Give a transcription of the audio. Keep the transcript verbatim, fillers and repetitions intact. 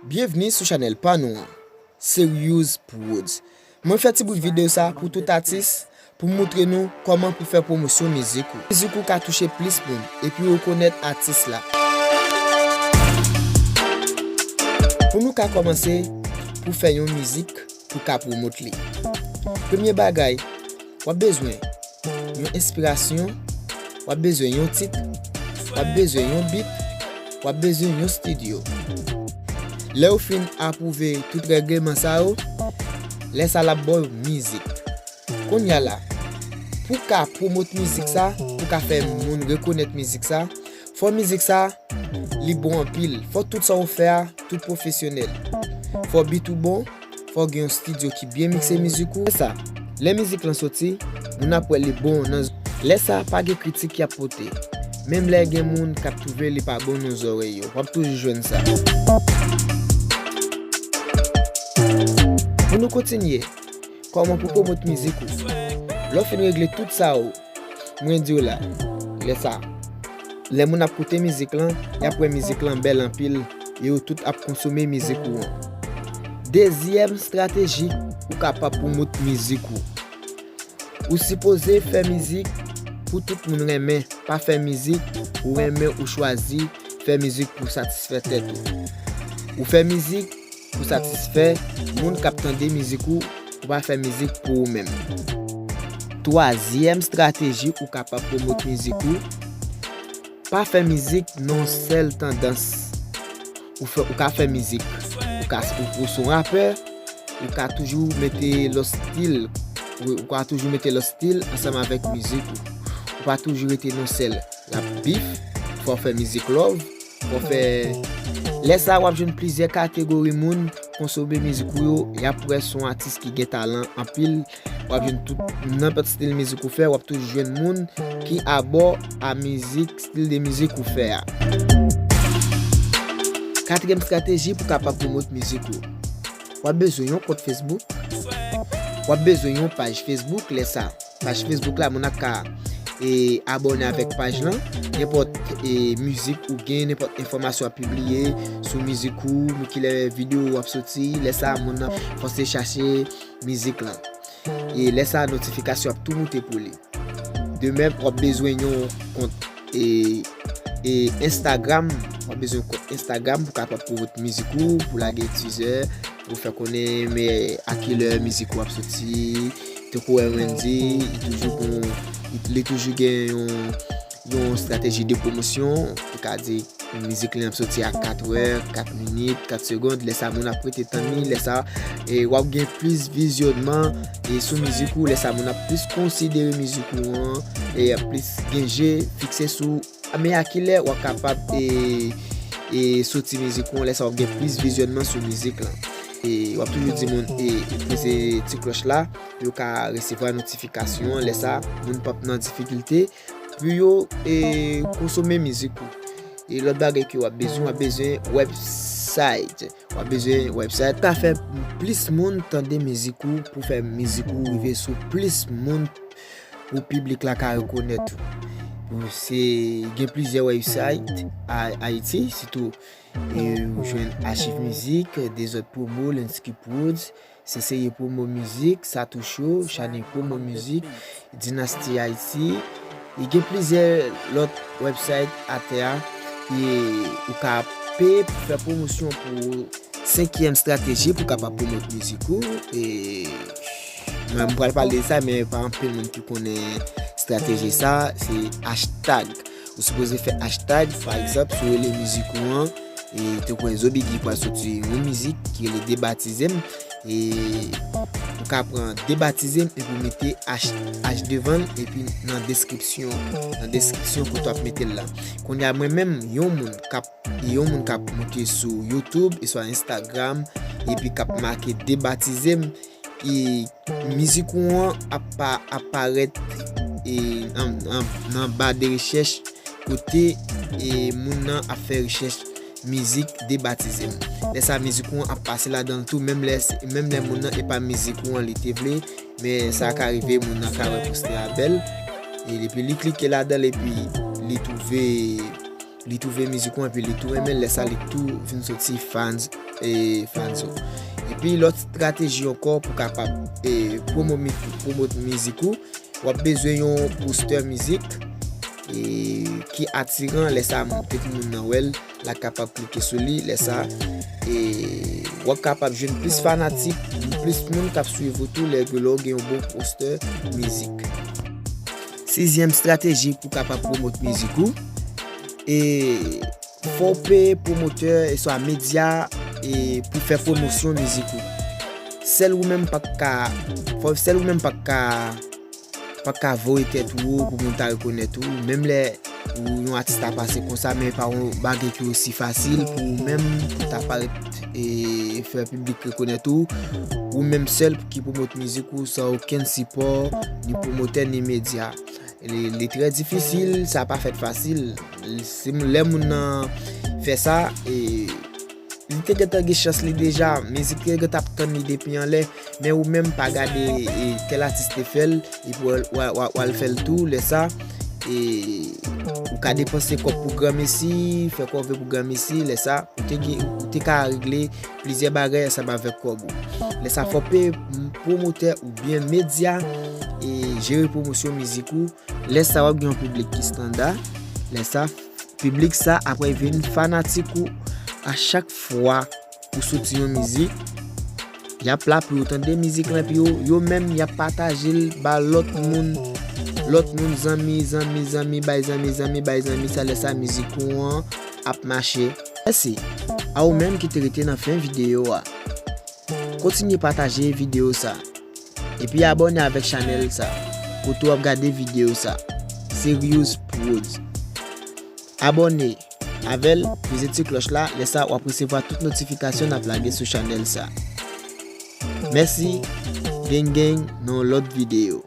Byenvni sou chanèl pa nou an, Serious Prodz. Mwen fè ti bout videyo sa pou tout atis, pou moutre nou kòman pou fè pwomosyon mizik ou. Mizik ou ka touche plis moun, epi rekonèt atis la. Pou nou ka kòmanse pou fè yon mizik, pou ka pwomot li. Premye bagay, w ap bezwen yon enspirasyon, w ap bezwen yon tit, w ap bezwen yon beat, w ap bezwen yon estidyo. Lè yo fin apwouve tout règleman sa yo, lè sa l ap ba w mizik. Kounye a la, pou ka pwomot mizik sa, pou ka fè moun rekonèt mizik sa, fò mizik sa, li bon anpil. Fò tout sa w fè a, tout pwofesyonèl. Fò beat ou bon, fò w gen yon estidyo ki byen mikse mizik ou. Lè sa, lè mizik lan soti, moun ap wè li bon nan. Lè sa, pa gen kritik y ap pote. Menm lè gen moun k ap twouve li pa bon nan zòrèy yo, w ap toujou jwenn sa. Pou nou kontinye, kòman pou pwomot mizik ou? Lè w fin regle tout sa yo, mwen di w la, lè sa, lè moun ap koute mizik lan, y ap wè mizik lan bèl anpil, e yo tout ap konsome mizik ou an. Dezyèm estrateji, ou kapab pwomot mizik ou. Ou sipoze fè mizik pou tout moun renmen, pa fè mizik ou renmen ou chwazi fè mizik pou satisfè tèt ou. Ou fè mizik pou satisfè moun k ap tande mizik ou, ou pa fè mizik pou ou menm. Twazyèm estrateji ou kapab pwomot mizik ou, pa fè mizik nan yon sèl tandans. Ou fè, ou ka fè mizik, ou ka, ou, ou se yon rapè, ou ka toujou mete lòt stil, ou, ou ka toujou mete lòt stil ansanm avèk mizik ou. Ou pa toujou rete nan sèl. L ap bif, fò w fè mizik love, fò w fè. Lè sa a, w ap jwenn plizyè kategori moun konsome mizik ou yo, y ap wè se yon atis ki gen talan anpil, w ap jwenn tout, nenpòt stil mizik ou fè, w ap toujou jwenn moun ki abò a mizik, stil de mizik ou fè a. Katriyèm estrateji pou kapab pwomot mizik ou. W ap bezwen yon kont Facebook, w ap bezwen yon paj Facebook, lè sa. Paj Facebook la, moun ap ka, e, abòne avèk paj lan. Nenpòt, e, mizik ou gen, nenpòt enfòmasyon w ap pibliye sou mizik ou, kilè videyo w ap soti, lè sa moun nan fòse chache mizik lan. E lè sa notifikasyon ap tou moute pou li. De menm, w ap bezwen yon kont, e, e Instagram, w ap bezwen yon kont Instagram pou kapab pwomot mizik ou, pou lage teaser, pou fè konnen men a kilè mizik ou ap soti, tankou Wendy, li toujou gon, li, li toujou gen yon, yon estrateji de pwomosyon, li ka di mizik li ap soti a katrè, kat minit, kat segond, lè sa moun ap rete tann li, lè sa, e, w ap gen plis vizyònman, e, sou mizik ou, lè sa moun ap plis konsidere mizik ou an, e, ap plis gen je fikse sou, men a kilè w ap kapab, e, e, soti mizik ou an, lè sa w ap gen plis vizyònman sou mizik lan. E, w ap toujou di moun, e, e, peze ti klòch la, pou yo ka resevwa notifikasyon an, lè sa, moun p ap nan difikilte, pou yo, e, konsome mizik ou. E lòt bagay ke w ap bezwen, w ap bezwen website. W ap bezwen website. Ka fè plis moun tande mizik ou, pou fè mizik ou rive sou plis moun, pou piblik la ka rekonèt ou. Bon, se, gen plizyè website a Ayiti, sitou, e, ou jwenn Achiv Mizik, Dezòd Promo, Lensky Prodz, Senseye Promo Mizik, Satou Show, Shani Promo Mizik, Dynasty Haiti. E gen plizyè lòt website atè a, e ou ka peye pou fè pwomosyon pou senkyèm estrateji pou kapab pwomot mizik ou. E mwen, m pral pale de sa, men pa anpil moun ki konnen estrateji sa, se hashtag. Ou sipoze fè hashtag, pa egzanp, si w rele mizik ou an, e tankou Enzo Biggy pral soti yon mizik ki rele Debatize m, e ou ka pran Debatize m epi w mete H, H devan l, epi nan deskripsyon, nan deskripsyon kote w ap mete l la. Kounye a, mwen menm, yon moun k ap, yon moun k ap moute sou YouTube, e swa Instagram, epi k ap make Debatize m, e mizik ou an ap pa, ap parèt, e, nan, nan, nan ba de rechèch kote, e, moun nan ap fè rechèch mizik Debatize m. Lè sa mizik ou an ap pase ladan l tou, menm lè, menm lè moun nan e pa mizik ou an li te vle, men sa ka rive moun nan ka wè postè a bèl, e epi li klike ladan l epi li twouve, li twouve mizik ou an epi li tou renmen l, lè sa li tou vin soti fans e, fans ou. Epi lòt estrateji ankò pou kapab e, pwomo mi- pwomot mizik ou, w ap bezwen yon postè mizik e, ki atiran. Lè sa, tout moun nan wè l, l a kapab klike sou li. Lè sa, e, w ap kapab jwenn plis fanatik, plis moun k ap swiv ou tou lè ke lè w gen yon bon postè mizik. Sizyèm estrateji pou kapab pwomot mizik ou, e fò w peye pwomotè e swa medya e pou fè pwomosyon mizik ou. Sèl ou menm pa ka, fò sèl ou menm pa ka pa ka voye tèt ou wo pou moun ta rekonèt ou. Menm lè ou yon atis ta pase konsa, men pa yon bagay ki osi fasil pou ou menm pou ta parèt e fè piblik rekonèt ou. Ou menm sèl ki pwomot mizik ou san okenn sipò, ni pwomotè, ni medya. Li, li trè difisil, sa pa fèt fasil. Se lè moun nan fè sa, e li te gentan gen chans li deja, mizik te gentan ap tann li depi anlè, men ou menm pa gade e, tèl atis te fè l, epi w al- w al- w al- w al fè l tou, lè sa, e ou ka depanse kòb pou granmesi, fè kòve pou granmesi, lè sa, ou te gen- ou te ka regle plizyè bagay ansanm avèk kòb ou. Lè sa, fò peye pwomotè oubyen medya e jere pwomosyon mizik ou. Lè sa, w ap gen yon piblik ki estanda. Lè sa, piblik sa apre vin fanatik ou. A chak fwa ou soti yon mizik, y ap la pou yo tande mizik lan, epi yo, yo menm, y ap pataje l ba lòt moun, lòt moun, zanmi, zanmi, zanmi, bay zanmi, zanmi, bay zanmi, sa lè sa mizik ou an ap mache. Mèsi a ou menm ki te rete nan fen videyo a. Kontinye pataje videyo sa. Epi abòne avèk chanèl sa. Kote w ap gade videyo sa. Serious Prodz. Abòne avè l, peze ti klòch la, lè sa w ap resevwa tout notifikasyon n ap lage sou chanèl sa. Mèsi, gang gang, nan yon lòt videyo.